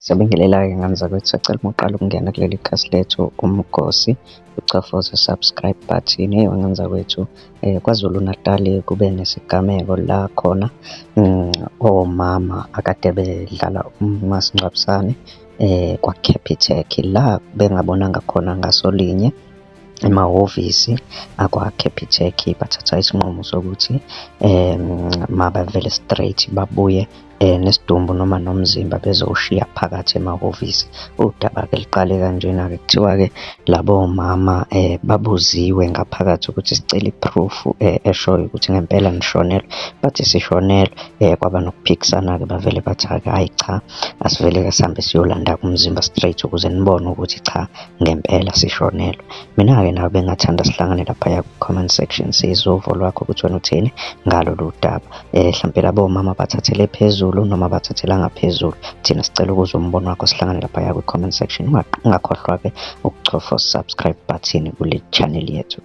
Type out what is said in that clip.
Siyabingelela-ke ngane zakwethu, sacela uma uqala ukungena kuleli khasi lethu Umgosi, uchofoze subscribe button. Ngane zakwethu, KwaZulu Natali kube nesigameko la khona omama akade bedlala umasingcwabisane kwa-Capitec, la bengabonanga khona ngasolinye emahhovisi akwa-Capitec, bathatha isinqumo sokuthi mabavele straight babuye nesidumbu noma nomzimba bezowushiya phakathi emahhovisi. Udaba-ke luqale kanjena-ke, kuthiwa-ke labo mama babuziwe ngaphakathi ukuthi sicela i-proof eshoyo ukuthi ngempela nishonelwe, bathi sishonelwe. Kwaba nokuphikisana-ke bavele bathi-ke hhayi cha, asivele-ke sihambe siyolanda-ke umzimba straight ukuze nibone ukuthi cha, ngempela sishonelwe. Mina-ke nawe bengingathanda sihlangane laphaya ku-comment section, sizwe uvo lwakho ukuthi wena uthini ngalolu daba. Hlampe labo mama bathathele phezulu noma bathathelanga phezulu. Thina sicela ukuzwa umbono wakho, sihlangane laphaya kwi-comment section. Ungakhohlwa-ke ukuchofa subscribe button kule channel yethu.